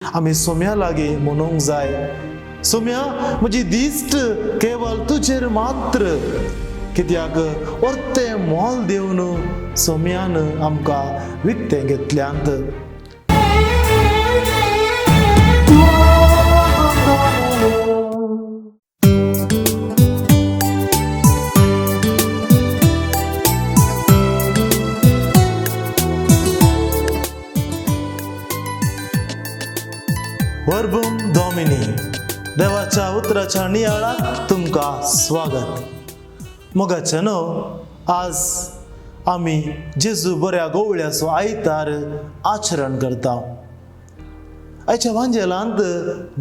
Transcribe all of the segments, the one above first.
आमी सोम्या लागीं म्हणूंक जाय, सोम्या म्हजी दिश्ट केवल तुजेर मात्र, कित्याक वर्तें मोल दिवन सोम्यान आमकां विकतें घेतल्यांत. वर्बम डॉमिनी, देवाच्या उतराच्या नियाळाक तुमकां स्वागत. मोगाचे न्हू, आज आमी जेजू बऱ्या गोवळ्याचो आयतार आचरण करता. आयच्या वांजेलांत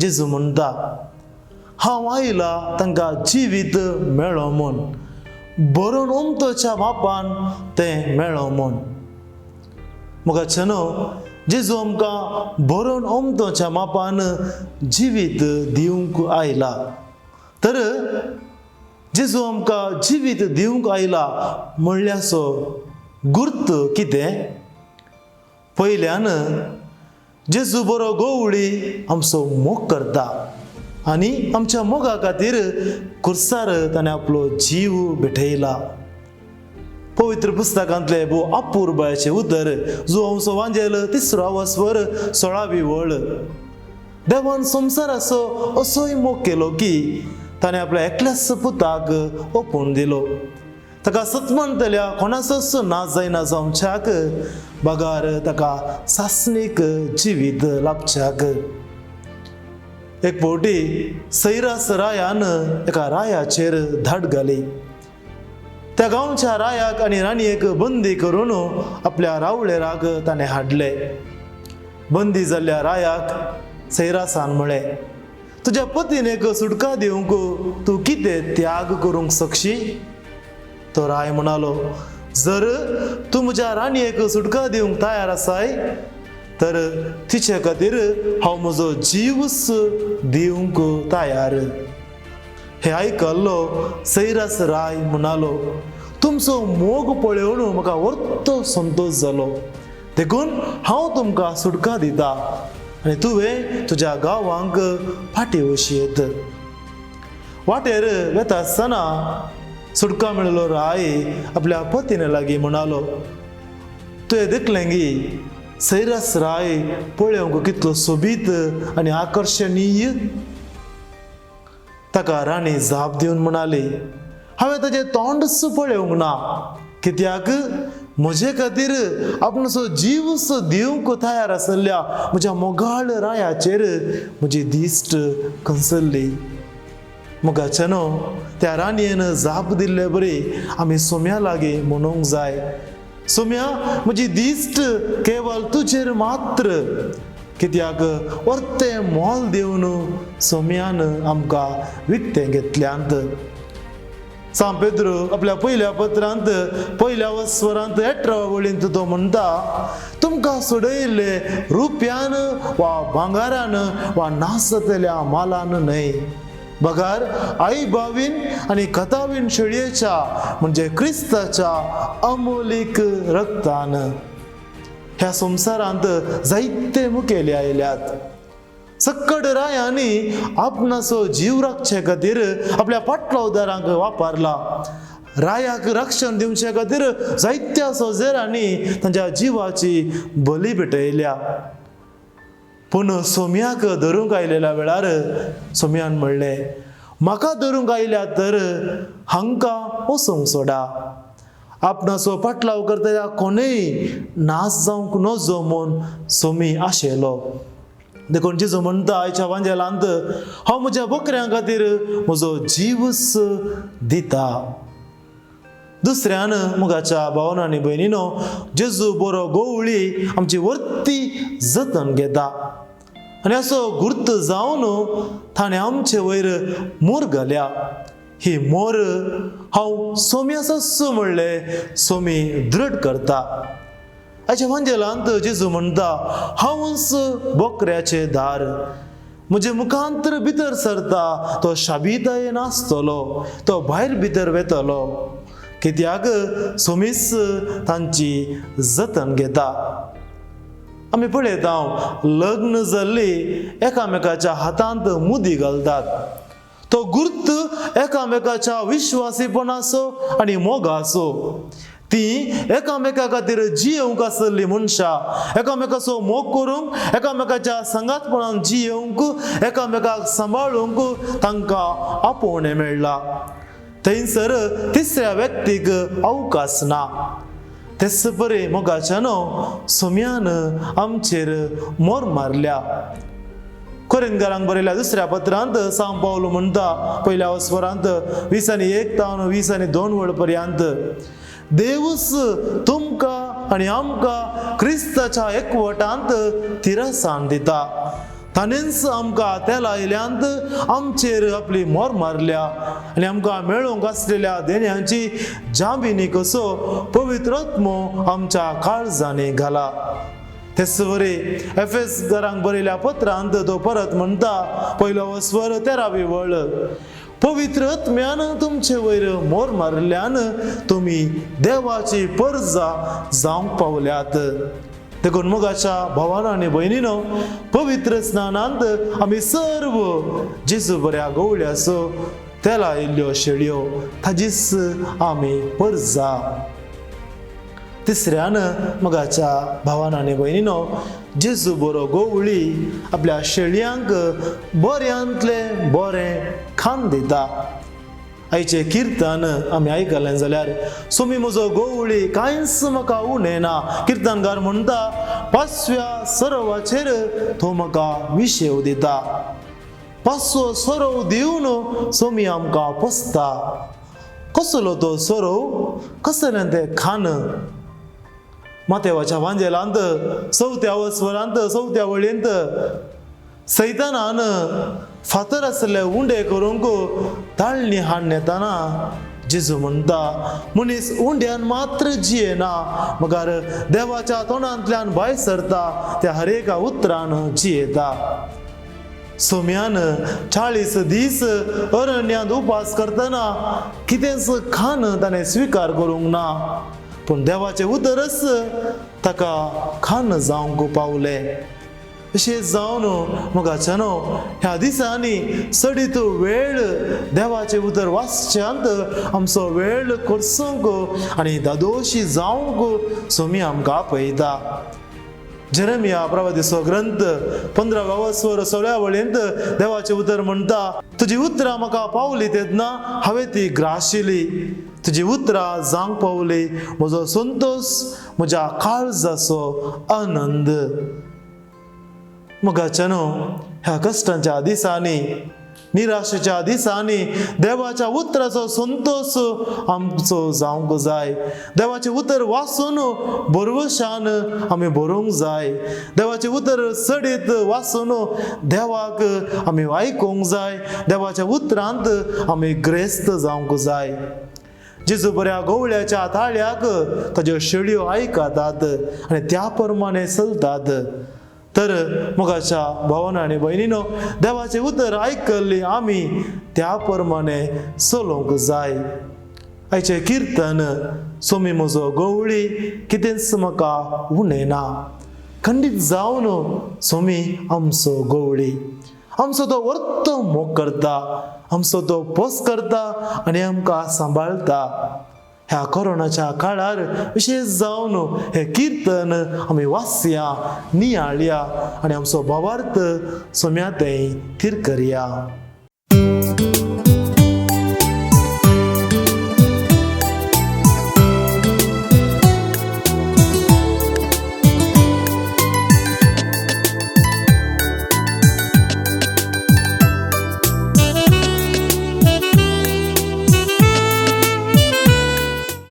जेजू म्हणटा, हांव आयला तांकां जिवीत मेळो म्हूण, बरोवन उमतोच्या बापान तें मेळो म्हूण. मोगाचे न्हू, जेजू आमकां बरोवन ओमतोच्या मापान जिवीत दिवंक आयला. तर जेजू आमकां जिवीत दिवंक आयला म्हणल्याचो गुर्त कितें? पयल्यान जेजू बरो गोवळी आमचो मोग करता आनी आमच्या मोगा खातीर खुर्सार ताणें आपलो जीव भेटयला. पवित्र पुस्तकांतले भो अपुरबायेचें उतर जो आमचो वांजेल तिसरो वस्वर 16वी वळ. देवान संवसाराचो असोय मोग केलो की ताणें आपल्या एकल्याच पुताक ओपून दिलो. ताका सतमनतल्या कोणाचोच नाच जायना जावच्याक, बगार ताका सासणीक जिवीत लाभच्याक. एक फावटी सैरास रायान एका रायाचेर धाड घाली. त्या गांवच्या रायाक आनी राणयेक बंदी करून आपल्या रावळेराक ताणें हाडले. बंदी जाल्ल्या रायाक सैरासान म्हळें, तुज्या पतीनेक सुटका दिवंक तूं कितें त्याग करूंक शकशी? तो राय म्हणालो, जर तूं म्हज्या राणयेक सुटका दिवंक तयार आसाय तर तिचे खातीर हांव म्हजो जीवच दिवंक तयार. हे आयकल्लो सैरास राय म्हणालो, तुमचो मोग पळोवन म्हाका वर्तो संतोश जालो, देखून हांव तुमकां सुटका दिता आनी तुवें तुज्या गांवांक फाटीं वशी येत. वाटेर वेता आसतना सुटका मेळिल्लो राय आपल्या पतीने लागीं म्हणालो, तुवें देखलें गी सैरास राय पळोवंक कितलो सोबीत आनी आकर्शणीय. ताका राणी जाप दिवन म्हणाली, हांवें ताजें तोंडच पळोवंक ना, कित्याक म्हजे खातीर आपणाचो जीवच दिवंक तयार आसल्या म्हज्या मोगाळ रायाचेर म्हजी दिश्ट खंसल्ली. मोगाचे न्हू, त्या राणयेन जाप दिल्ले बरी आमी सोम्या लागीं म्हणूंक जाय, सोम्या म्हजी दिश्ट केवल तुजेर मात्र, कित्याक वर्तें मोल दिवन सोम्यान आमकां विकतें घेतल्यांत. सांत पेद्रू आपल्या पयल्या पत्रांत पयल्या वस्वरांत 18 वळींत तो म्हणटा, तुमकां सोडयल्ले रुपयान वा भांगारान वा नासतल्या मालान न्हय, बगार आई बावीन आनी कथावीन शेळयेच्या म्हणजे क्रिस्ताच्या अमोलीक रक्तान. ह्या संवसारांत जायते मुखेली आयल्यात. सक्कड रायांनी आपणाचो जीव राखचे खातीर आपल्या पाटलावदारांक वापरला. रायाक रक्षण दिवचे खातीर जायत्या सोजेरांनी तांच्या जिवाची बली भेटयल्या. पूण सोम्याक धरूंक आयलेल्या वेळार सोम्यान म्हणलें, म्हाका धरूंक आयल्या तर हांकां वचूंक सोडा. आपणाचो पाटलाव करतल्या कोणूय नाश जावंक नजो म्हूण सोमी आशेलो. देखून जेजू म्हणटा आयच्या वांजेलांत, हांव म्हज्या बकऱ्यां खातीर म्हजो जीवच दिता. दुसऱ्यान मोगाच्या भावना आनी भयणीनो, जेजू बरो गोवळी आमची वर्ती जतन घेता आनी असो गुर्त जावन ताणें आमचे वयर मोर घाल्या. ही मोर हांव सोम्याचोच म्हणलें सोमी दृढ करता. आयच्या वांजेलांत जेजू म्हणटा, हांवच बोकऱ्याचें दार, म्हजे मुखांतर भितर सरता तो शाबितायेन आसतलो, तो भायर भितर वेतलो, कित्याक सोमीस तांची जतन घेता. आमी पळयता लग्न जाल्ली एकामेकाच्या हातांत मुदी घालतात. तो गुर्त एकामेकाच्या विश्वासीपणाचो आनी मोगाचो. ती एकामेका खातीर जियेवंक आसली मनशां, एकामेकाचो मोग करूंक, एकामेकाच्या सांगातपणान जियेवंक, एकामेकाक सांबाळूंक तांकां आपोवणें मेळ्ळां. थंयसर तिसऱ्या व्यक्तीक अवकाश ना. तेच परी मोगाच्यानो सोम्यान आमचेर मोर मारल्या. कोरिंदकारांक बरयल्या दुसऱ्या पत्रांत सांव पावलो म्हणटा पयल्या वस्वरांत 20:1 तावन 20:2 वळ पर्यंत, देवूच तुमकां आनी आमकां क्रिस्ताच्या एकवटांत तिरसान दिता. ताणेंच आमकां तेला आयल्यांत आमचेर आपली मोर मारल्या आनी आमकां मेळोवंक आसलेल्या देण्यांची जामिनी कसो पवित्र आत्मो आमच्या काळजांनी घाला. तेच वरी एफएस घरांक बरयल्या पत्रांत तो परत म्हणटा पयलो वस्वर 13वी वळ, पवित्र आत्म्यान तुमचे वयर मोर मारिल्ल्यान तुमी देवाची परजा जावंक पावल्यात. देखून मोगाच्या भावानो आनी भयणीनो, पवित्र स्नानांत आमी सर्व जेजू बऱ्या गवळ्याचो तेला आयिल्ल्यो शेळयो, ताजीच आमी परजा. तिसऱ्यान मोगाच्या भावान आनी भयणीनो, जेजू बरो गवळी आपल्या शेळयांक बऱ्यांतलें बरें खाण दिता. आयचें किर्तन आमी आयकलें जाल्यार सोमी म्हजो गवळी कांयच म्हाका उणें ना. किर्तनकार म्हणटा पांचव्या सरोवाचेर तो म्हाका विशेव दिता. पांचवो सरोव दिवन सोमी आमकां पोसता. कसलो तो सरोव, कसलें तें खाण. मातेवाच्या वांजेलांत 4थ्या वस्वरांत 4थ्या वळींत सैतानान फातर आसले उंडे करूंक ताळणी हाडून येताना जेजू म्हणटा मनीस उंड्यान मात्र जियेना मगर देवाच्या तोंडांतल्यान भायर सरता त्या हर एका उतरान जियेता. सोम्यान 40 दीस अरण्यांत उपास करतना कितेंच खाण ताणें स्विकार करूंक ना, पूण देवाचें उतरच ताका खाण जावंक पावलें. अशें जावन मोगाच्यानो ह्या दिसांनी चडीत वेळ देवाचें उतर वाचच्यांत आमचो वेळ खर्चूंक आनी दादोशी जावंक सोमी आमकां आपयता. जेरेमिया प्रवादीचो ग्रंथ 15व्या वस्वर 16व्या वळींत देवाचें उतर म्हणटा, तुजी उतरां म्हाका पावली तेन्ना हांवें ती ग्राशिली, तुजी उतरां जावंक पावली म्हजो संतोश, म्हज्या काळजाचो आनंद. मोगाच्यानो ह्या कश्टांच्या दिसांनी, निराशेच्या दिसांनी देवाच्या उतराचो संतोश आमचो जावंक जाय. देवाचें उतर वाचून बरवशान आमी बरोवंक जाय. देवाचें उतर चडीत वाचून देवाक आमी आयकूंक जाय. देवाच्या उतरांत आमी ग्रेस्त जावंक जाय. जेजू बऱ्या गवळ्याच्या ताळ्याक ताज्यो शेळयो आयकतात आनी त्या प्रमाणे चलतात. तर मोगाच्या भावानो आनी भयणीनो, देवाचें उतर आयकल्ली आमी त्या प्रमाणे चलोवंक जाय. आयचें किर्तन सोमी म्हजो गवळी कितेंच म्हाका उणें ना. खंडीत जावन सोमी आमचो गवळी, आमचो तो वर्तो मोग करता, आमचो तो पोस करता आनी आमकां सांबाळटा. ह्या कोरोनाच्या काळार विशेश जावन हें किर्तन आमी वाचया, नियाळया आनी आमचो भावार्थ सोम्या थंय थीर करया.